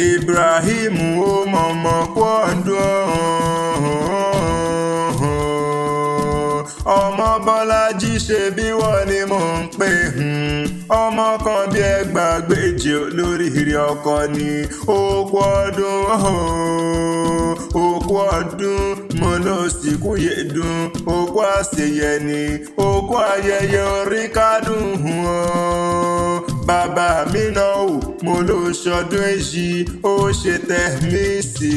Ibrahim ó mọ̀mọ́ kú ọdún, ọmọ Bọ́lájí, ṣe bí wọ́n ni mò ń pè, ọmọ kan bí ẹgbàágbèje, olóríire ọkọ ni. Òkú ọdún, òkú ọdún, mo lọ sìnkú yédùn, òkú àṣeyẹ ni, òkú ayẹyẹ orí kádùn o. Bàbá mi náà ò, mo ló ṣọdún èyí, ó ṣe tẹ̀mí sí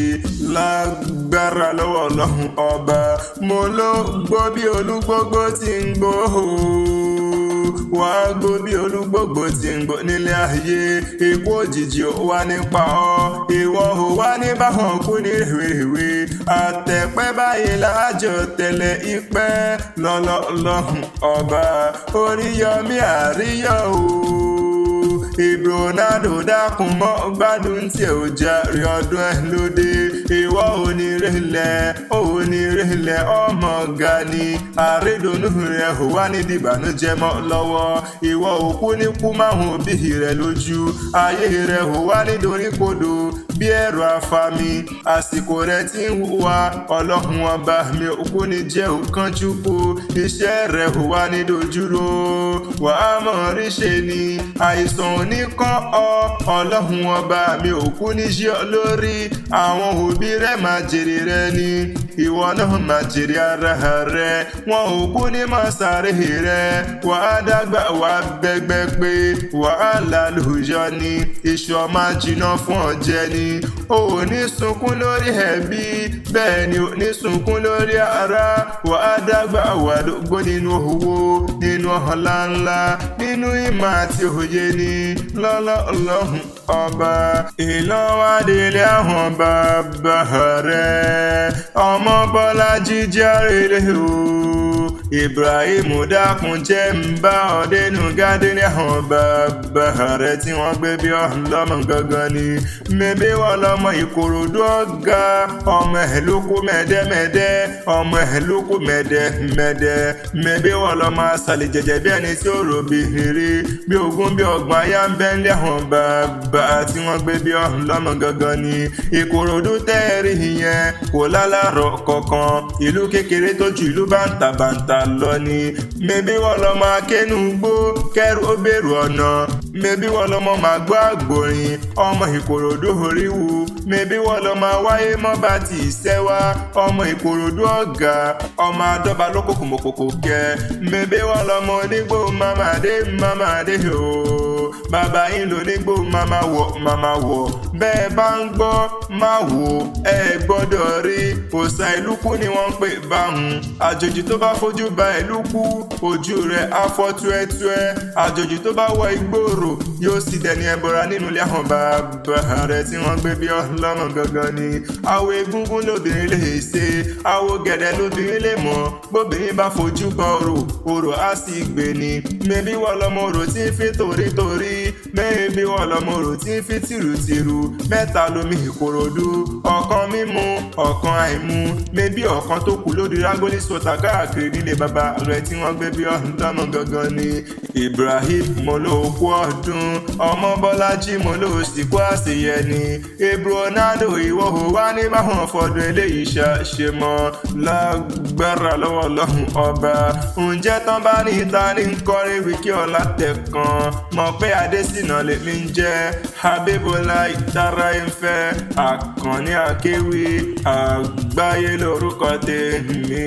lágbára lọ́wọ́ Ọlọ́run Ọba. Mo ló gbọ́ bí olúgbógbó ti ń gbó, wàá gbó bí olúgbògbò tí ń gbó nílé ayé. Ikú òjijì ò wá nípa ọ, ìwọ ò wá ní báwọn kú ní rèwerèwe. Àtẹ̀pẹ́ báyìí láàjọ tẹ̀lé ìpẹ́ lọ́lọ́lọ́hùn Ọba Oríyọmí Àríyọ̀ o. Ìbronado, dákun mọ́ gbádùn tí ò jàre, ọdún ẹ̀ lóde. Ìwọ onírèlẹ̀, onírèlẹ̀, ọmọ ga ni àrídùnnú rẹ̀ ò wá ní dìbànújẹ́ mọ́ lọ́wọ́. Ìwọ òkú ní kú máhùn òbí rẹ̀ lójú ayé rẹ̀ ò wá nítorí kodò bí ẹ̀rọ afami. Àsìkò rẹ̀ tí ń wá, Ọlọ́run Ọba mi òkú ní jẹ́ òkánjú kú. Iṣẹ́ rẹ̀ ò wá ní dojúrò, wàá mọ̀ ríṣe ni. Àìsàn oníkọ́ ọ, Ọlọ́run Ọba mi òkú ní ṣe ọ lórí. Àwọn òbí rẹ̀ máa jèrè rẹ ni, ìwọ náà máa jèrè ara rẹ. Wọn ò kú ní máa sáré rẹ. Wàá dàgbà, wàá bẹ́gbẹ́ pé wàhálà lójọ ni, iṣu máa jiná fún ọ jẹ ni. O ò ní sunkún lórí ẹbí, bẹ́ẹ̀ ni ò ní sunkún lórí ara. Wàá dàgbà, wàá dógbó nínú owó, nínú ọlá ńlá, nínú ìmọ̀ àti òye ni lọ́lọ́ Ọlọ́run Ọba. Ìlọ́wádìí àwọn bàbá rẹ̀, ọmọ Bọ́lájí jẹ́rìí o. Ibrahim, dákun jẹ́ ń bá ọ dénú gádínì àwọn bàbá rẹ̀ tí wọ́n gbé bí ọlọ́mọ gangan ni. Mẹ́bí wọn lọ́mọ Ìkòròdú ọ̀gá, ọmọ ẹ̀ ló kú mẹ́dẹ́mẹ́dẹ́, ọmọ ẹ̀ ló kú mẹ́dẹ́mẹ́dẹ́. Mẹ́bí wọn lọ́mọ àṣàlẹ̀ jẹ̀jẹ̀ bí ẹni tí ó rò bí rí bí 20 bí 30 ayá ń bẹ́ ńlẹ̀ àwọn bàbá tí wọ́n gbé bí ọlọ́mọ gangan ni. Ìkòròdú tẹ́ẹ̀rí yẹn kò lálàrọ̀ kankan, ìlú kékeré tó ju ìlú bàǹtàbàǹtà lọ ni. Mẹ́bí wọn lọ́mọ akẹ́nugbó kẹ́rù ó bèrò ọ̀nà. Mẹ́bí wọn lọ́mọ máa gbọ́ àgbòrin, ọmọ Ìkòròdú oríwu. Mẹ́bí wọn lọ́mọ wáyé mọ́ bá ti ṣẹ́ wá, ọmọ Ìkòròdú ọ̀gá, ọmọ adọ́ba lókòkò kẹ. Mẹ́bí wọn lọ́mọ onígbò mamadé mamadé o. Bàbá yín lónígbò mama wọ̀ mama wọ̀. Bẹ́ẹ̀ bá ń gbọ́ má wò, ẹ gbọ́dọ̀ rí òòṣà ìlú kú ni wọ́n ń pè báhùn. Àjòjì tó bá fojú ba ìlú kú, ojú rẹ̀ á fọ́ túẹ́túẹ́. Àjòjì tó bá wọ ìgboro yóò sì dẹni ẹbọra nínú ilé àwọn bàbá rẹ̀ tí wọ́n gbé bí ọlọ́mọ gangan ni. Àwọ̀ egúngún lóbìnrin lè ṣe, àwọ̀ gẹ̀dẹ̀ lóbìnrin lè mọ̀. Bóbìnrin bá fojú kan orò, orò á sì gbé ni. Mẹ́bí wọ́n lọ́mọ orò tí ń fi torítorí, mẹ́bí wọ́n lọ́mọ orò tí ń fi tìrùtìrù. Mẹ́ta lomi Ìkòròdú: ọ̀kan mímu, ọ̀kan àìmu, mẹ́bí ọ̀kan tó kù lórí rágólí sọ̀tà káàkiri nílé bàbá rẹ̀ tí wọ́n gbé bí ọlọ́mọ gangan ni. Ibrahim, mo ló kú ọdún, ọmọ Bọ́lájí, mo ló sì kú àṣeyẹ ni. Ebronado, ìwọ ò wá ní báwọn fọdún eléyìí ṣe mọ́ lágbára lọ́wọ́ Ọlọ́run Ọba. Ǹjẹ́ tán bá ní ta ní kọrin wíkí ọ̀la tẹ̀kan, mọ̀ pé Adésínà lèmi ń jẹ́, Abíbọ́lá ìtara ìfẹ́ Àkànní Akéwì àgbáyé lórúkọ tèmi.